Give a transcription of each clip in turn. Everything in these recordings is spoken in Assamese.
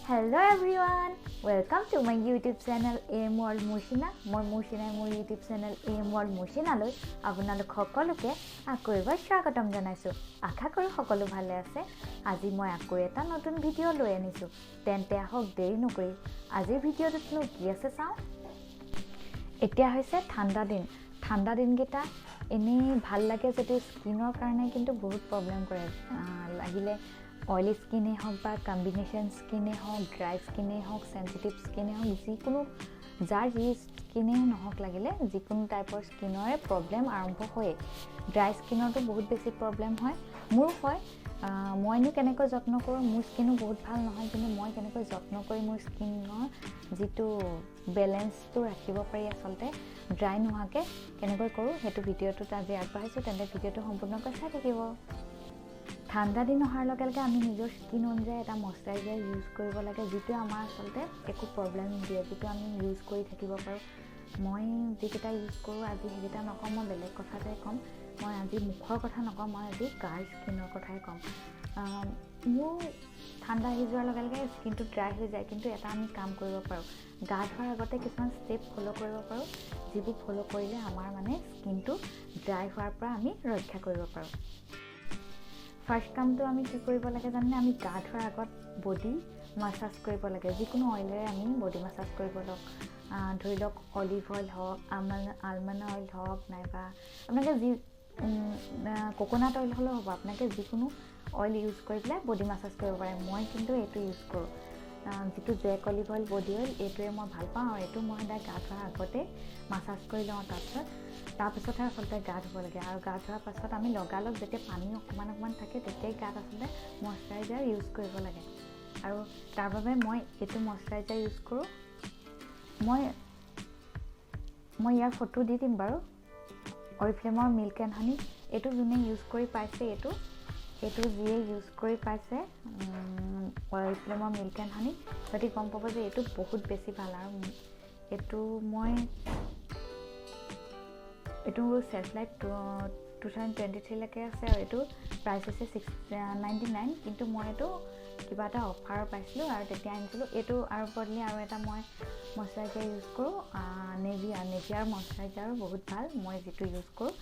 Hello everyone, welcome to my YouTube channel M World Mursina. মই মুৰ্চিনাই মোৰ ইউটিউব চেনেল এম ৱৰ্ল্ড মুৰ্চিনালৈ আপোনালোক সকলোকে আকৌ এবাৰ স্বাগতম জনাইছোঁ। আশা কৰোঁ সকলো ভালে আছে। আজি মই আকৌ এটা নতুন ভিডিঅ' লৈ আনিছোঁ। তেন্তে আহক, দেৰি নকৰি আজিৰ ভিডিঅ'টোতনো কি আছে চাওঁ। এতিয়া হৈছে ঠাণ্ডা দিন। ঠাণ্ডা দিনকেইটা এনেই ভাল লাগে যদিও স্কিনৰ কাৰণে কিন্তু বহুত প্ৰব্লেম কৰে। লাগিলে অইলি স্কিনেই হওক বা কম্বিনেশ্যন স্কিনেই হওক, ড্ৰাই স্কিনেই হওক, চেঞ্চিটিভ স্কিনেই হওক, যিকোনো যাৰ যি স্কিনেই নহওক, লাগিলে যিকোনো টাইপৰ স্কিনৰে প্ৰব্লেম আৰম্ভ হয়েই। ড্ৰাই স্কিনৰতো বহুত বেছি প্ৰব্লেম হয়, মোৰো হয়। মইনো কেনেকৈ যত্ন কৰোঁ? মোৰ স্কিনো বহুত ভাল নহয়, কিন্তু মই কেনেকৈ যত্ন কৰি মোৰ স্কিনৰ যিটো বেলেঞ্চটো ৰাখিব পাৰি, আচলতে ড্ৰাই নোহোৱাকৈ কেনেকৈ কৰোঁ, সেইটো ভিডিঅ'টোত আজি আগবঢ়াইছোঁ। তেন্তে ভিডিঅ'টো সম্পূৰ্ণকৈ চাই থাকিব। ঠাণ্ডা দিন অহাৰ লগে লগে আমি নিজৰ স্কিন অনুযায়ী এটা মইশ্চাৰাইজাৰ ইউজ কৰিব লাগে, যিটোৱে আমাৰ আচলতে একো প্ৰব্লেম নিদিয়ে, যিটো আমি ইউজ কৰি থাকিব পাৰোঁ। মই যিকেইটা ইউজ কৰোঁ, আজি সেইকেইটা নকওঁ, মই বেলেগ কথাতে ক'ম। মই আজি মুখৰ কথা নকওঁ, মই আজি গাৰ স্কিনৰ কথাই ক'ম। মোৰ ঠাণ্ডা আহি যোৱাৰ লগে লগে স্কিনটো ড্ৰাই হৈ যায়, কিন্তু এটা আমি কাম কৰিব পাৰোঁ, গা ধোৱাৰ আগতে কিছুমান ষ্টেপ ফ'ল' কৰিব পাৰোঁ, যিবোৰ ফ'ল' কৰিলে আমাৰ মানে স্কিনটো ড্ৰাই হোৱাৰ পৰা আমি ৰক্ষা কৰিব পাৰোঁ। ফাৰ্ষ্ট কামটো আমি কি কৰিব লাগে জানেনে? আমি গা ধোৱাৰ আগত বডি মাছাজ কৰিব লাগে। যিকোনো অইলেৰে আমি বডি মাছাজ কৰিব লওক, ধৰি লওক অলিভ অইল হওক, আলমণ্ড অইল হওক, নাইবা আপোনালোকে যি কক'নাট অইল হ'লেও হ'ব, আপোনালোকে যিকোনো অইল ইউজ কৰি পেলাই বডি মাছাজ কৰিব পাৰে। মই কিন্তু এইটো ইউজ কৰোঁ, যিটো Jack olive oil body oil, এইটোৱে মই ভাল পাওঁ আৰু এইটো মই সদায় গা ধোৱাৰ আগতে মাছাজ কৰি লওঁ। তাৰপিছতহে আচলতে গা ধুব লাগে। আৰু গা ধোৱাৰ পাছত আমি লগালগ যেতিয়া পানী অকণমান অকণমান থাকে, তেতিয়াই গাত আচলতে মইশ্চাৰাইজাৰ ইউজ কৰিব লাগে। আৰু তাৰ বাবে মই এইটো মইশ্চাৰাইজাৰ ইউজ কৰোঁ। মই ইয়াৰ ফটো দি দিম বাৰু। অৰিফ্লেমৰ মিল্ক এণ্ড হানি, এইটো যোনে ইউজ কৰি পাইছে, এইটো যিয়ে ইউজ কৰি পাইছে অৰিফ্লেমৰ মিল্ক এণ্ড হানি, সিহঁতি গম পাব যে এইটো বহুত বেছি ভাল। আৰু এইটো চেল্ফ লাইফ 2023লৈকে আছে আৰু এইটো প্ৰাইচ হৈছে 699। কিন্তু মই এইটো কিবা এটা অফাৰ পাইছিলোঁ আৰু তেতিয়া আনিছিলোঁ এইটো। আৰু বদলি আৰু এটা মই মইশ্চাৰাইজাৰ ইউজ কৰোঁ, নেভিয়া। নেভিয়াৰ মইশ্চাৰাইজাৰো বহুত ভাল, মই যিটো ইউজ কৰোঁ।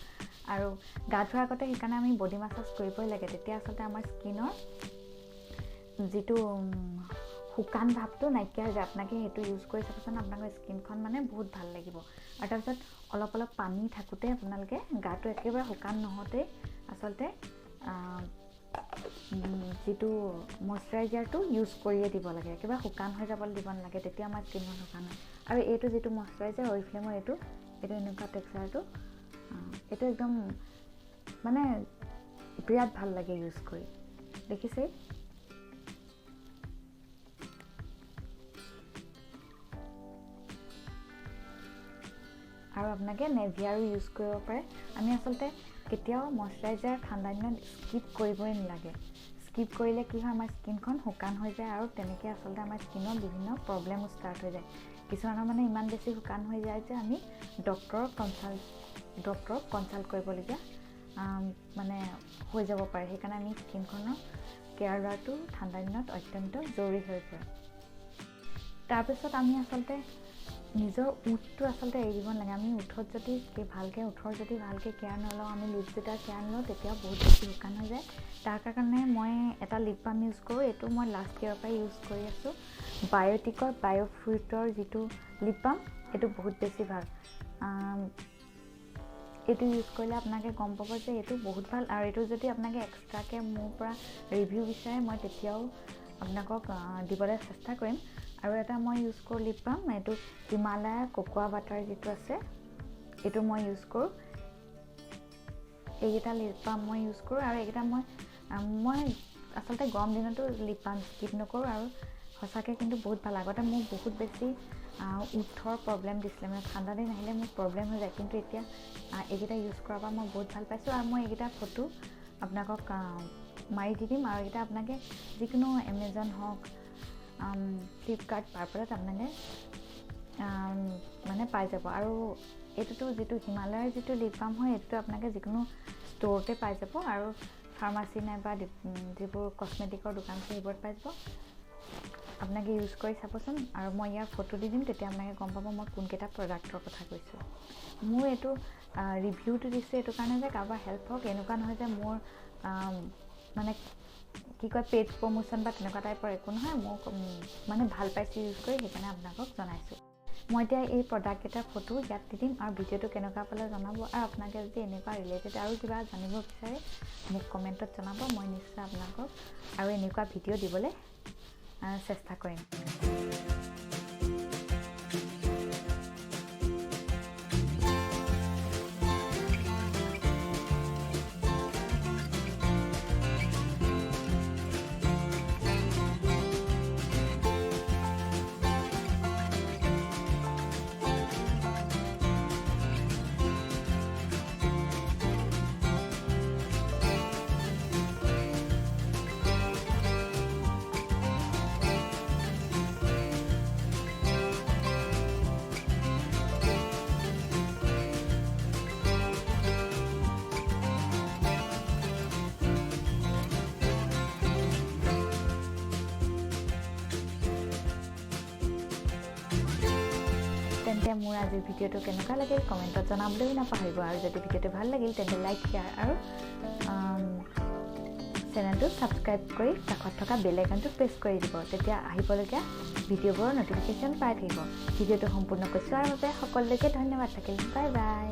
আৰু গা ধোৱাৰ আগতে সেইকাৰণে আমি বডি মাছাজ কৰিবই লাগে। তেতিয়া আচলতে আমাৰ স্কিনৰ যিটো শুকান ভাৱটো নাইকিয়া হৈ যায়। আপোনালোকে সেইটো ইউজ কৰি চাবচোন, আপোনালোকৰ স্কিনখন মানে বহুত ভাল লাগিব। আৰু তাৰপিছত অলপ অলপ পানী থাকোঁতে, আপোনালোকে গাটো একেবাৰে শুকান নহওঁতেই আচলতে যিটো মইশ্চাৰাইজাৰটো ইউজ কৰিয়ে দিব লাগে। একেবাৰে শুকান হৈ যাবলৈ দিব নালাগে, তেতিয়া আমাৰ স্কিনখন শুকান হয়। আৰু এইটো যিটো মইশ্চাৰাইজাৰ অৰিফ্লেমৰ, এইটো এনেকুৱা টেক্সাৰটো, এইটো একদম মানে বিৰাট ভাল লাগে ইউজ কৰি, দেখিছেই। আৰু আপোনালোকে নেভিয়াৰো ইউজ কৰিব পাৰে। আমি আচলতে কেতিয়াও মইশ্চাৰাইজাৰ ঠাণ্ডা দিনত স্কিপ কৰিবই নালাগে। স্কিপ কৰিলে কি হয়? আমাৰ স্কিনখন শুকান হৈ যায় আৰু তেনেকৈ আচলতে আমাৰ স্কিনৰ বিভিন্ন প্ৰব্লেমো ষ্টাৰ্ট হৈ যায়। কিছুমানৰ মানে ইমান বেছি শুকান হৈ যায় যে আমি ডক্টৰক কনচাল্ট কৰিবলগীয়া মানে হৈ যাব পাৰে। সেইকাৰণে আমি স্কিনখনৰ কেয়াৰ লোৱাটো ঠাণ্ডা দিনত অত্যন্ত জৰুৰী হৈ পৰে। তাৰপিছত আমি আচলতে নিজৰ ওঁঠটো আচলতে এৰি দিব নালাগে। আমি ওঁঠত যদি ভালকৈ, ওঁঠৰ যদি ভালকৈ কেয়াৰ নলওঁ, আমি লিপছকেইটাৰ কেয়াৰ নলওঁ, তেতিয়াও বহুত বেছি শুকান হৈ যায়। তাৰ কাৰণে মই এটা লিপ বাম ইউজ কৰোঁ। এইটো মই লাষ্ট ইয়েৰৰ পৰাই ইউজ কৰি আছোঁ। বায়'টিকৰ বায়' ফ্ৰুইটৰ যিটো লিপ বাম, এইটো বহুত বেছি ভাল। এইটো ইউজ কৰিলে আপোনালোকে গম পাব যে এইটো বহুত ভাল। আৰু এইটো যদি আপোনালোকে এক্সট্ৰাকৈ মোৰ পৰা ৰিভিউ বিচাৰে, মই তেতিয়াও আপোনালোকক দিবলৈ চেষ্টা কৰিম। আৰু এটা মই ইউজ কৰোঁ লিপ বাম, এইটো হিমালয়া ককোৱা বাটাৰ যিটো আছে, এইটো মই ইউজ কৰোঁ। এইকেইটা লিপ বাম মই ইউজ কৰোঁ আৰু এইকেইটা মই আচলতে গৰম দিনতো লিপ বাম স্কিপ নকৰোঁ আৰু সঁচাকৈ কিন্তু বহুত ভাল। আগতে মোক বহুত বেছি ওঁঠৰ প্ৰব্লেম দিছিলে, মানে ঠাণ্ডা দিন আহিলে মোৰ প্ৰব্লেম হৈ যায়, কিন্তু এতিয়া এইকেইটা ইউজ কৰাৰ পৰা মই বহুত ভাল পাইছোঁ। আৰু মই এইকেইটা ফটো আপোনালোকক মাৰি দি দিম। আৰু এইকেইটা আপোনালোকে যিকোনো এমেজন হওক, ফ্লিপকাৰ্ট, পাৰ্পলত আপোনালোকে মানে পাই যাব। আৰু এইটোতো যিটো হিমালয়ৰ যিটো লিপ বাম হয়, এইটোতো আপোনালোকে যিকোনো ষ্ট'ৰতে পাই যাব আৰু ফাৰ্মাচী নাইবা যিবোৰ কচমেটিকৰ দোকান আছে, সেইবোৰত পাই যাব। আপোনালোকে ইউজ কৰি চাবচোন আৰু মই ইয়াৰ ফটো দি দিম, তেতিয়া আপোনালোকে গম পাব মই কোনকেইটা প্ৰডাক্টৰ কথা কৈছোঁ। মোৰ এইটো ৰিভিউটো দিছোঁ এইটো কাৰণে যে কাৰোবাৰ হেল্প হওক, এনেকুৱা নহয় যে মোৰ মানে কি কয় পেইড প্ৰমোশ্যন বা তেনেকুৱা টাইপৰ একো নহয়। মোক মানে ভাল পাইছোঁ ইউজ কৰি, সেইকাৰণে আপোনালোকক জনাইছোঁ। মই এতিয়া এই প্ৰডাক্টকেইটাৰ ফটো ইয়াত দি দিম আৰু ভিডিঅ'টো কেনেকুৱা পালে জনাব। আৰু আপোনালোকে যদি এনেকুৱা ৰিলেটেড আৰু কিবা জানিব বিচাৰে, মোক কমেণ্টত জনাব। মই নিশ্চয় আপোনালোকক আৰু এনেকুৱা ভিডিঅ' দিবলৈ চেষ্টা কৰিম। তেন্তে মোৰ আজিৰ ভিডিঅ'টো কেনেকুৱা লাগিল কমেণ্টত জনাবলৈও নাপাহৰিব। আৰু যদি ভিডিঅ'টো ভাল লাগিল, তেন্তে লাইক, শ্বেয়াৰ আৰু চেনেলটো ছাবস্ক্ৰাইব কৰি কাষত থকা বেল আইকনটো প্ৰেছ কৰি দিব। তেতিয়া আহিবলগীয়া ভিডিঅ'বোৰৰ ন'টিফিকেশ্যন পাই থাকিব। ভিডিঅ'টো সম্পূৰ্ণকৈ চোৱাৰ বাবে সকলোলৈকে ধন্যবাদ থাকিল। Bye bye.